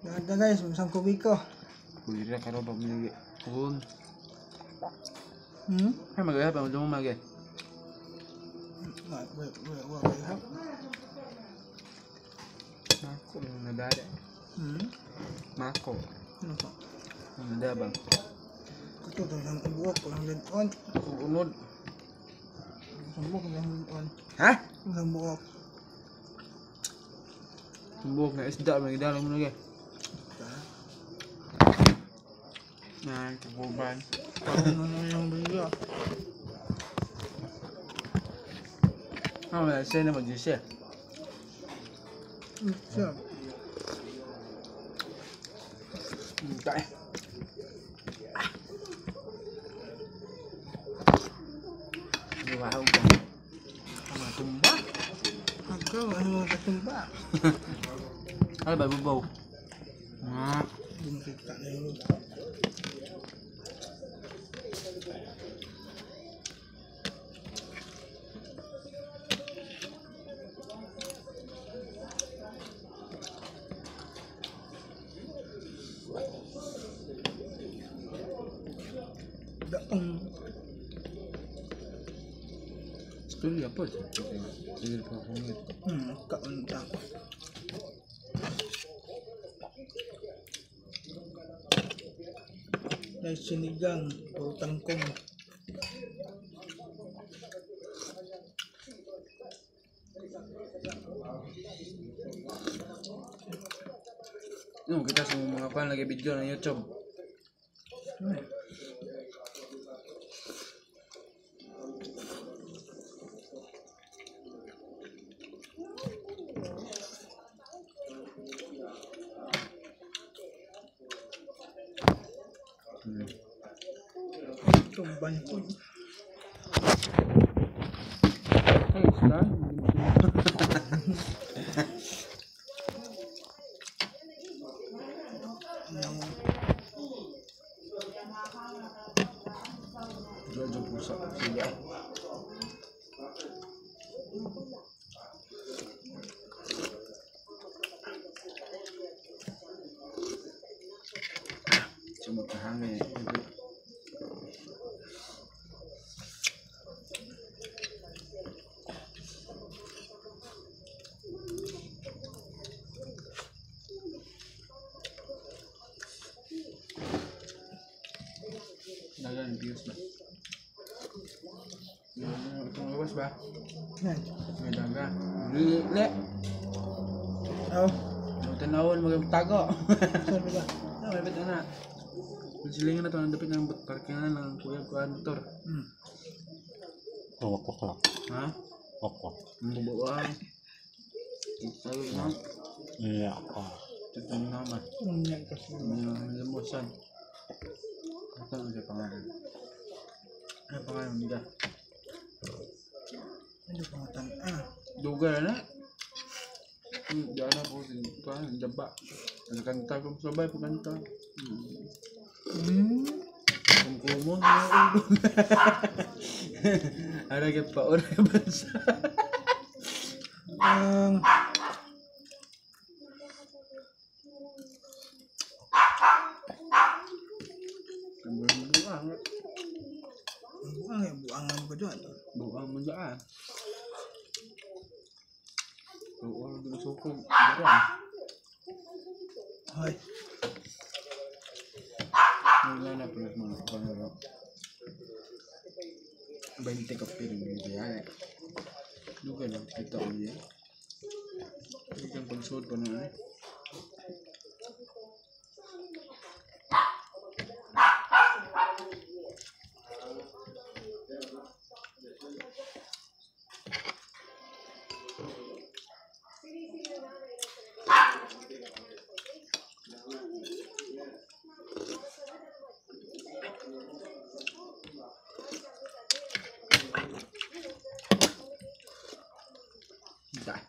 Daga guys, masang kubiko. Kuya karon pa mi kun. Hmm? Hay magay pa mo magay. Wait, wait, wait, wait, wait. Mako na dada. Hmm? Mako. Ano ka? Ano ba? Kato to lang buok ko lang on. Unod. Ang buok lang on. Ha? Ang buok. Buok na isda may dala mo na Na, kaguban. Ano na yung video? Ah, wala siya na mag-siya. Siya. Tae. Wow. Mga tumba. Ako, ano mga katumba? Ano ba, bubaw? Ah. Hindi makita na yun. Daong. Storya po. Sige pa ako ngit. Kaunta. May sinigang o tangkong. No, kita sa mga kuan lagi video ng YouTube. Tumban po. Hey, isda. Jojo pusa. Sige. Sumot na hangin. Dagan views ba? Itong lawas ba? Yan. May daga. Le. Oh, Tanawon magtago. sabi ba? Ah, may bit na. Silingan na to ang dapit ng parkingan ng kuya kuan motor. Oh, wakwak lang. Ha? Wakwak. Ang bubuan. Ito na. Iya, ah. Ito na naman. Unya kasi. Lambusan. Ito ang pangalan. Ano pangalan nila? Ano pangatan? Ah, Duga na. Diyan na po si kuan daba. Nagkanta ko sabay pagkanta. Kumkumon na ulo. Ara kay pa ora bansa. Ang Buang. Buang eh, buang ang ba dyan? Buang mo daan. Buang mo sukog. Buang. Hoy, Wala na pala mga pangarap. 20 ka pero yung kaya. Duga lang kita ulit. Hindi kang pagsuot pa na eh. Dah.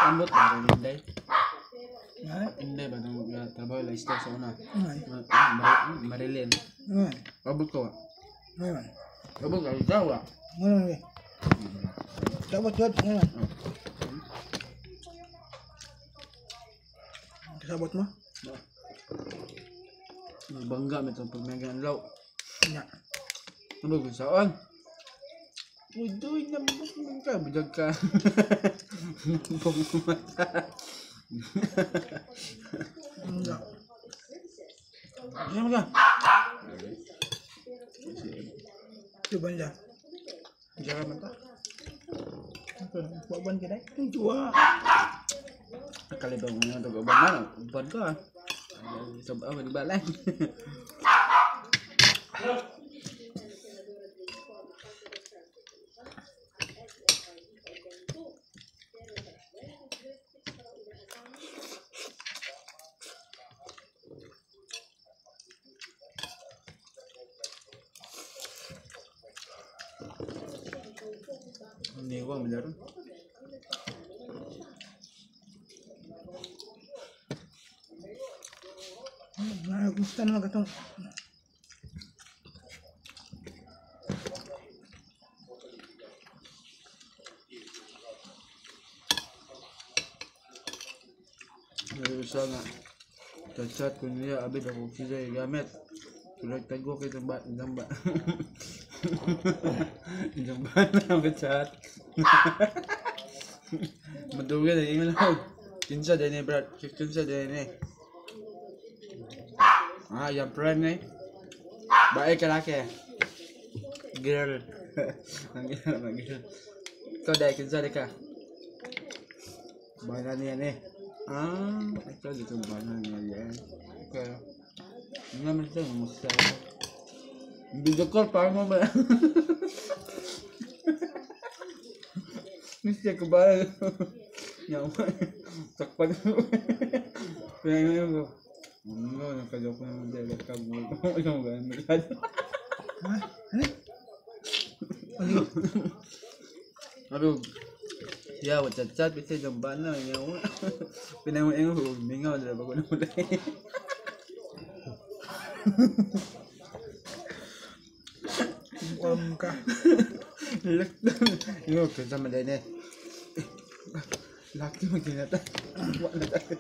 Ambot ba rin Inday? Ha? Inday ba itong trabaho la istorya sa una? Ay. Marilyn. Ay. Abot ko. Ay. Abot ka ikaw ah. Ano man? Dapat yun, ano man? Kasabot mo? Bangga mo itong pagmagaan law. Nya. Ano kung saan? Uy, doy na ka, budag ka. Nampong mata. Nya. Ano ka? Coba niya. Diyan ka man ta. Buwan ka dai. Dua. Kalibang mo nga ito, uban na. Uban ka. Sabah, di ba lang? Hindi ko malaro. Na gusto naman katong May isa nga. Chat-chat ko niya, abid ako siya gamit. Tulad tago kay tamba, ba. Ba na ang chat. Maduga na ingon ako. Kinsa din eh, Brad. Kinsa din eh. Ah, yung friend eh. Bae ka laki. Girl. Ang girl, ang girl. Ikaw dahil, kinsa di ka? Bana niya eh. Ah, ito dito bana niya yan. Okay. Hindi naman siya, mamusta ako. Video call, parang mo ba? Miss ko ba? Yaman. Takpan mo. Kaya ngayon ko. Ano, nakadok na mo dahil ka mo. Ano ba? Masyado. Ha? Ano? Ano? Ano? Ya, chat-chat, bisa jam bana, yawa. Pinanguin ko, mingaw, dala bago na mula. Ka. Yo, kasama din eh. Laki mo ginata. Wala tayo.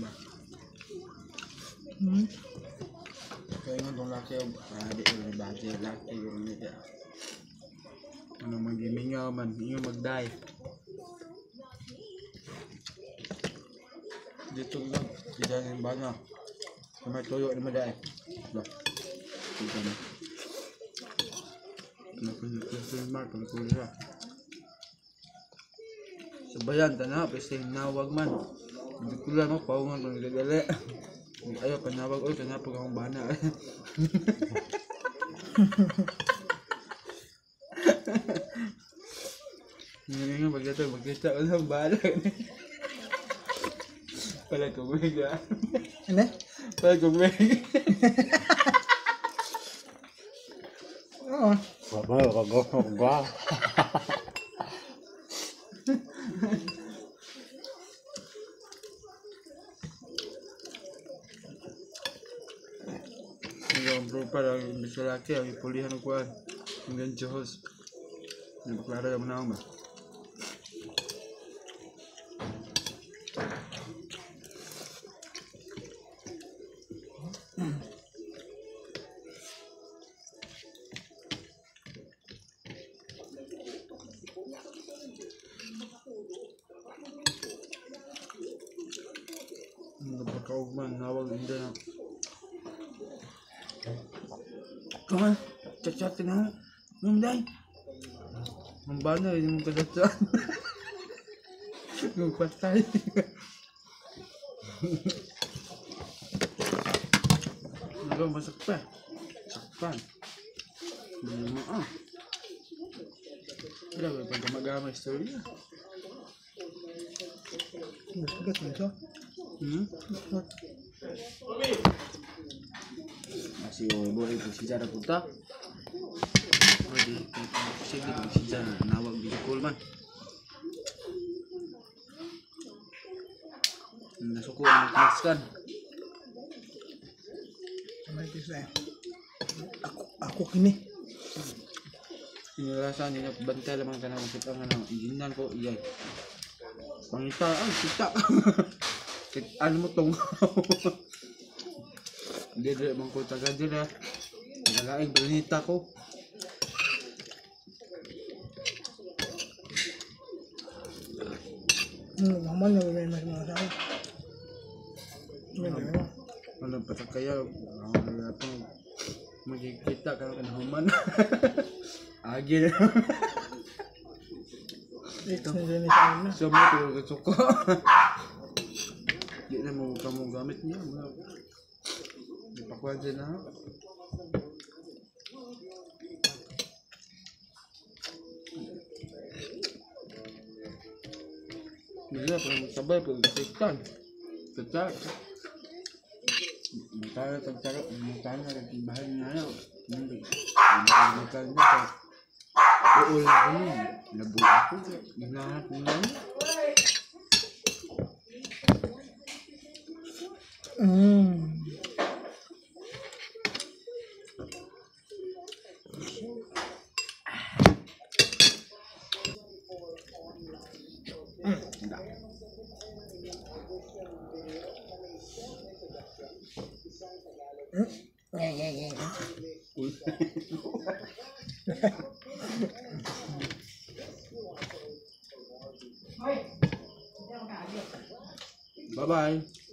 Ba? Hmm. Kaya nga itong laki, ah, di ko bagay, laki yung nila. Ano, magimingaw man, yung magday. Dito lang, dito yung bana. Sa may tuyo naman dahil. Ba? Dito na. Question mark, nakuha siya. Sa bayan, tanaw, pwede nawag man. Hindi ko lang, paungan ko nagdadali. Ayaw, panawag, oy, kanapag akong bana. Ngayon nga, pagkita, magkita ko lang, bahala. Pala kong wig, ah. Ano? Pala kong wig. Oo. Wa ba ka go go. Yung bro para imbis lalaki, ang ipulihan ko kuan. Hanggang Diyos. Hindi ba klaro naman ako ba? Nagpagkaugman, nawag hindi na. Come on, chat-chat ka na. Ano day? Ang bana, hindi mo ka-chat-chat. Nagpatay. Ano masakpan? Sakpan. Hindi mo ah. Wala ba pag gumagama istorya? Gusto ko ito. Hmm? Gusto. Si Oy Boy si Jara punta. Pwede sige si Jara nawag video call man. Nasuko ang next kan. May kisa eh. Ako kini. Inilasa niya bantay lamang ka na makita nga na ginan ko iyay. Pangita ay kita. Ano mo tong. Dili man ko taga dira. Tagalaing planeta ko. Naman na may mas mga tao. Ano pa kaya ang pa magkikita ka ng human. Agi na. Ito na sa amin. So mo pero suko. Di na mo kamo gamit niya. Ipakuha dyan na. Hindi na, parang sabay, pero kasiktan. Kata. Magkano tagtaro, magkano nagbahay na yun. Hindi. Magkano na. Oo lang ko nun. Labo ako. Ginahanap ko na yun. Uy. Bye-bye.